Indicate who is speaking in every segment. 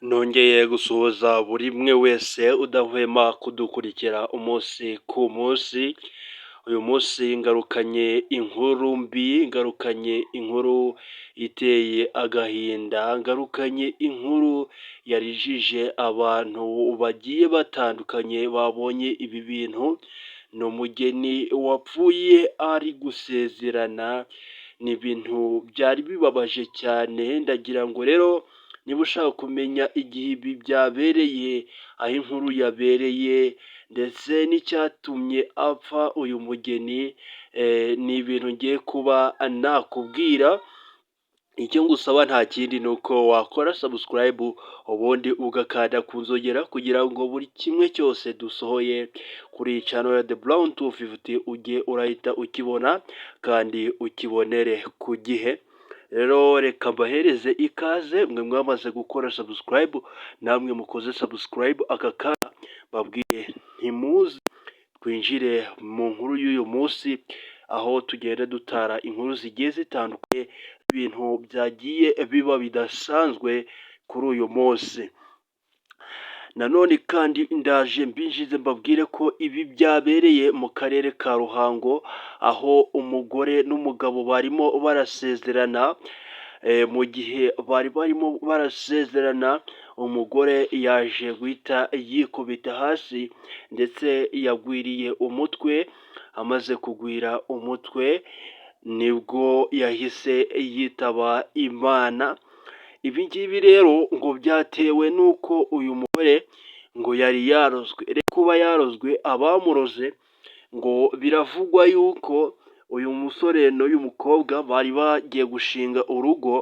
Speaker 1: Nongeye gusuhuza buri umwe wese udahwema kudukurikira umunsi ku munsi, uyu munsi ngarukanye inkuru mbi, ngarukanye inkuru iteye agahinda, ngarukanye inkuru yarijije abantu bagiye batandukanye babonye ibi bintu, ni umugeni wapfuye ari gusezerana, ni ibintu byari bibabaje cyane, ndagira ngo rero niba ushaka kumenya igihe ibi byabereye, aho inkuru yabereye ndetse n'icyatumye apfa uyu mugeni, ni ibintu ngiye kuba nakubwira, icyo ngusaba nta kindi ni uko wakora subscribe ubundi ugakanda ku nzogera kugira ngo buri kimwe cyose dusohoye kuri iyi channel ya The Brown 250 ujye urahita ukibona kandi ukibonere ku gihe. Rero reka mbahereze ikaze mwe mwamaze gukora subscribe, namwe mukoze subscribe aka kanya, mbabwiye ntimuze twinjire mu nkuru y'uyu munsi, aho tugenda dutara inkuru zigiye zitandukanye, ibintu byagiye biba bidasanzwe kuri uyu munsi. Nanone kandi ndaje mbinjize mbabwire ko ibi byabereye mu karere ka Ruhango, aho umugore n'umugabo barimo barasezerana, mu gihe bari barimo barasezerana, umugore yaje guhita yikubita hasi ndetse yagwiriye umutwe, amaze kugwira umutwe nibwo yahise yitaba Imana. Ibi ngibi rero ngo byatewe n'uko uyu mugore ngo yari yarozwe. Kuba yarozwe, abamuroze ngo biravugwa yuko uyu musore n'uyu mukobwa bari bagiye gushinga urugo,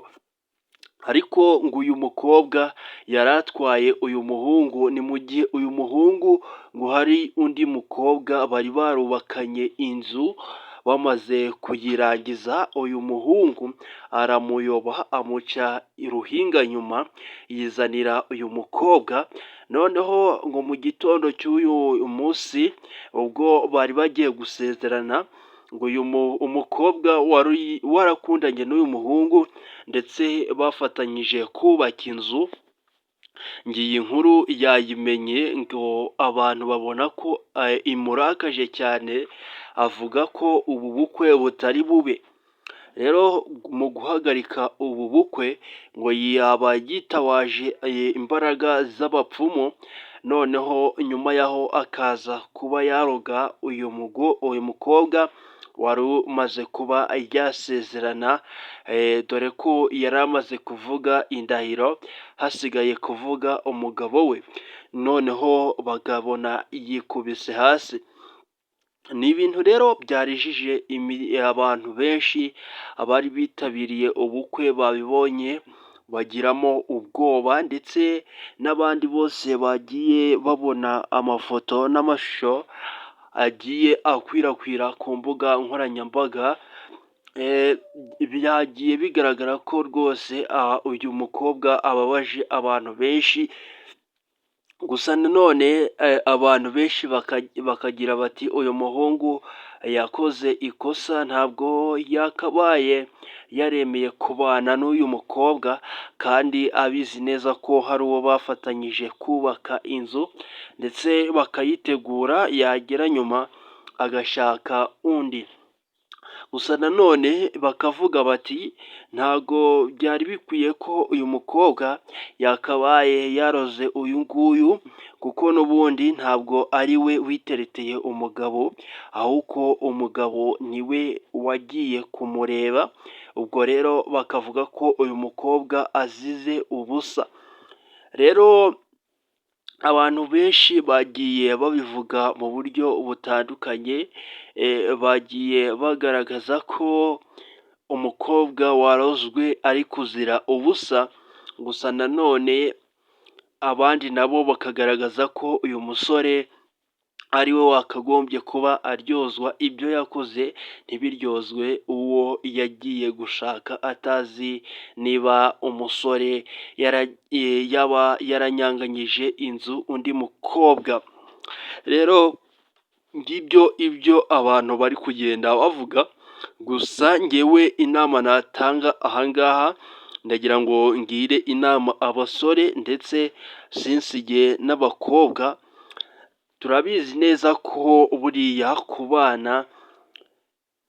Speaker 1: ariko ngo uyu mukobwa yari atwaye uyu muhungu. Ni mu gihe uyu muhungu ngo hari undi mukobwa bari barubakanye inzu, bamaze kuyirangiza uyu muhungu aramuyoba, amuca uruhinga nyuma, yizanira uyu mukobwa. Noneho ngo mu gitondo cy'uyu munsi ubwo bari bagiye gusezerana, ngo uyu umukobwa wari warakundanye n'uyu muhungu ndetse bafatanyije kubaka inzu, ngo iyi nkuru yayimenye, ngo abantu babona ko imurakaje cyane, avuga ko ubu bukwe butari bube. Rero mu guhagarika ubu bukwe ngo yaba yitabaje imbaraga z'abapfumu, noneho nyuma y'aho akaza kuba yaroga uyu mukobwa wari umaze kuba yasezerana, dore ko yari amaze kuvuga indahiro, hasigaye kuvuga umugabo we, noneho bakabona yikubise hasi. Ni ibintu rero byarijije abantu benshi, abari bitabiriye ubukwe babibonye bagiramo ubwoba, ndetse n'abandi bose bagiye babona amafoto n'amashusho agiye akwirakwira ku mbuga nkoranyambaga, byagiye bigaragara ko rwose uyu mukobwa ababaje abantu benshi. Gusa nanone abantu benshi bakagira bati: "Uyu muhungu yakoze ikosa, ntabwo yakabaye yaremeye kubana n'uyu mukobwa kandi abizi neza ko hari uwo bafatanyije kubaka inzu ndetse bakayitegura, yagera nyuma agashaka undi." Gusa nanone bakavuga bati: "Ntago byari bikwiye ko uyu mukobwa yakabaye yaroze uyu nguyu, kuko n'ubundi ntabwo ari we witereteye umugabo, ahubwo umugabo niwe wagiye kumureba." Ubwo rero bakavuga ko uyu mukobwa azize ubusa. Rero abantu benshi bagiye babivuga mu buryo butandukanye, bagiye bagaragaza ko umukobwa warozwe ari kuzira ubusa. Gusa nanone abandi nabo bakagaragaza ko uyu musore ari we wakagombye kuba aryozwa ibyo yakoze, ntibiryozwe uwo yagiye gushaka atazi niba umusore yaba yaranyanganyije inzu undi mukobwa. Rero ngibyo ibyo abantu bari kugenda bavuga. Gusa ngewe inama natanga ahangaha Ndagira ngo ngire inama abasore ndetse sinsige n'abakobwa. Turabizi neza ko buriya kubana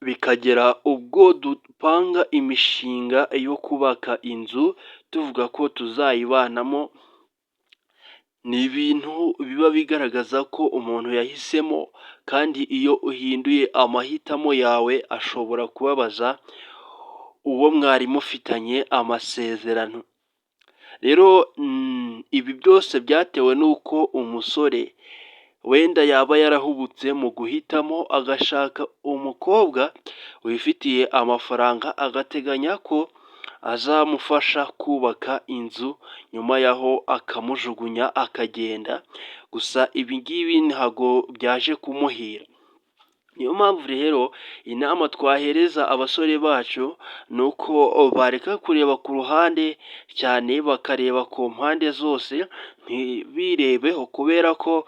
Speaker 1: bikagera ubwo dupanga imishinga yo kubaka inzu, tuvuga ko tuzayibanamo, ni ibintu biba bigaragaza ko umuntu yahisemo, kandi iyo uhinduye amahitamo yawe ashobora kubabaza uwo mwari mufitanye amasezerano. Rero ibi byose byatewe n'uko umusore wenda yaba yarahubutse mu guhitamo, agashaka umukobwa wifitiye amafaranga, agateganya ko azamufasha kubaka inzu, nyuma yaho akamujugunya akagenda. Gusa ibi ngibi ntabwo byaje kumuhira. Niyo mpamvu rero inama twahereza abasore bacu ni uko bareka kureba ku ruhande cyane, bakareba ku mpande zose, ntibirebeho, kubera ko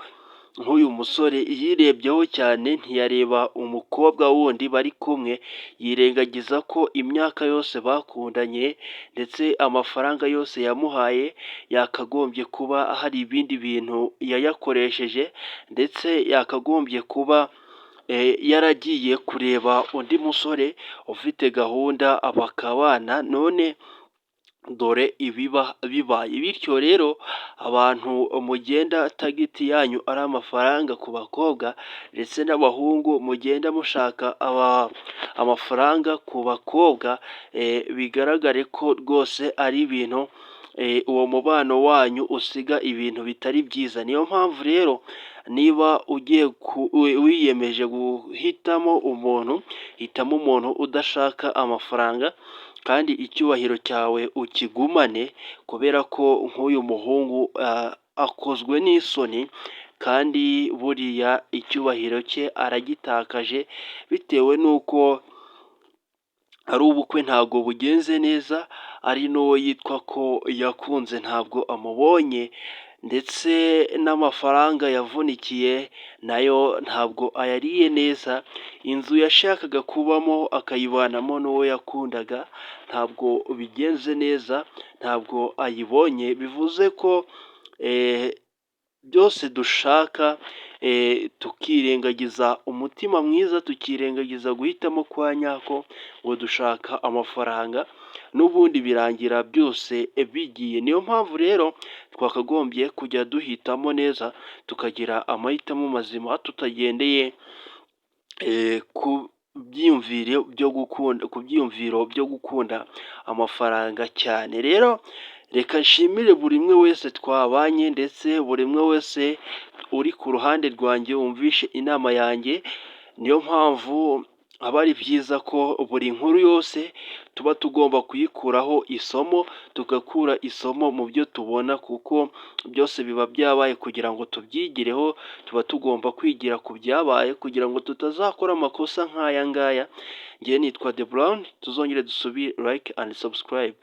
Speaker 1: nk'uyu musore yirebyeho cyane, ntiyareba umukobwa wundi bari kumwe, yirengagiza ko imyaka yose bakundanye ndetse amafaranga yose yamuhaye yakagombye kuba hari ibindi bintu yayakoresheje, ndetse yakagombye kuba yaragiye kureba undi musore ufite gahunda bakabana, none dore ibiba bibaye. Bityo rero abantu mugenda target yanyu ari amafaranga ku bakobwa ndetse n'abahungu mugenda mushaka amafaranga ku bakobwa, bigaragare ko rwose ari ibintu uwo mubano wanyu usiga ibintu bitari byiza. Niyo mpamvu rero niba ugiye wiyemeje guhitamo umuntu, hitamo umuntu udashaka amafaranga kandi icyubahiro cyawe ukigumane, kubera ko nk'uyu muhungu akozwe n'isoni, kandi buriya icyubahiro cye aragitakaje bitewe n'uko ari ubukwe ntabwo bugenze neza, ari n'uwo yitwa ko yakunze ntabwo amubonye, ndetse n'amafaranga yavunikiye nayo ntabwo ayariye neza, inzu yashakaga kubamo akayibanamo n'uwo yakundaga ntabwo bigenze neza, ntabwo ayibonye, bivuze ko byose dushaka tukirengagiza umutima mwiza, tukirengagiza guhitamo kwa nyako ngo dushaka amafaranga, n'ubundi birangira byose bigiye. Niyo mpamvu rero twakagombye kujya duhitamo neza, tukagira amahitamo mazima tutagendeye ku byiyumviro byo gukunda, ku byiyumviro byo gukunda amafaranga cyane. Rero reka nshimire buri umwe wese twabanye, ndetse buri umwe wese uri ku ruhande rwanjye wumvishe inama yanjye. Niyo mpamvu aba ari byiza ko buri nkuru yose tuba tugomba kuyikuraho isomo, tugakura isomo mu byo tubona, kuko byose biba byabaye kugira ngo tubyigireho, tuba tugomba kwigira ku byabaye kugira ngo tutazakora amakosa nk'aya ngaya. Njye nitwa The Brown, tuzongere dusubire. Like and subscribe.